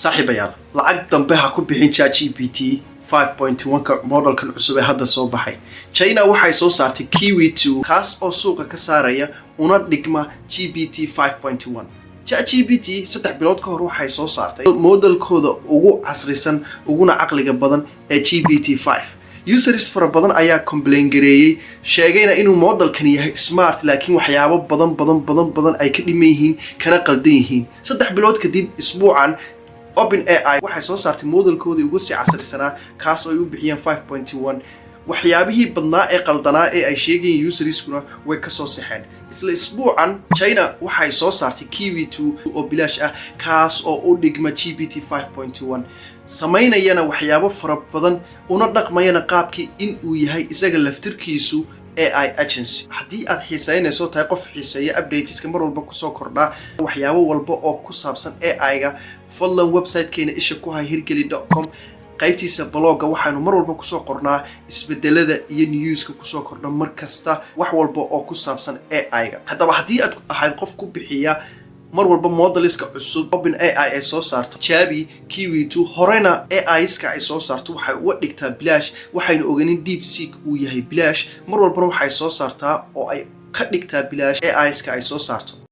Saaxiibayaal, lacag dambe ha ku bixin ChatGPT 5.1ka, modelkan cusub ee hadda soo baxay. China waxay soo saartay Kiwi 2, kaas oo suuqa ka saaraya una dhigma GPT 5.1. ChatGPT 3 bilood ka hor waxay soo saartay modelkooda ugu casrisan uguna caqliga badan ee GPT 5. Users fara badan ayaa complain gareeyey, sheegayna inuu modelkan yahay smart, laakiin waxyaabo badan badan badan badan ay ka dhiman yihiin kana qaldan yihiin. 3 bilood kadib, isbuucan, Open AI waxay soo saartay modelkoodii ugu sii casrisanaa, kaas oo ay u bixiyeen 5.1. Waxyaabihii badnaa ee qaldanaa ee ay sheegayeen userskuna way kasoo sexeen. Isla isbuucan China waxay soo saartay Kiwi 2 oo bilaash ah, kaas oo u dhigma GPT 5.1, samaynayana waxyaabo fara badan, una dhaqmayana qaabkii in uu yahay isaga laftirkiisu AI agency. Haddii aad xiiseynayso, tahay qof xiiseeya updateska mar walba kusoo kordhaa waxyaabo walba oo ku saabsan AI-ga, fadlan websitekeena isha ku hay, hirgeli.com. Qaybtiisa blogga waxaanu mar walba kusoo qornaa isbedelada iyo newska kusoo kordha mar kasta, wax walba oo ku saabsan AI-ga. Haddaba, haddii aad ahayd qof ku bixiya mar walba modeliska cusub Open AI ay soo saarto, jaabi Kiwi 2. Horena AIska ay soo saarto waxay uga dhigtaa bilaash. Waxaynu oganin DeepSeek uu yahay bilaash. Mar walbana waxay soo saartaa oo ay ka dhigtaa bilaash AIska ay soo saarto.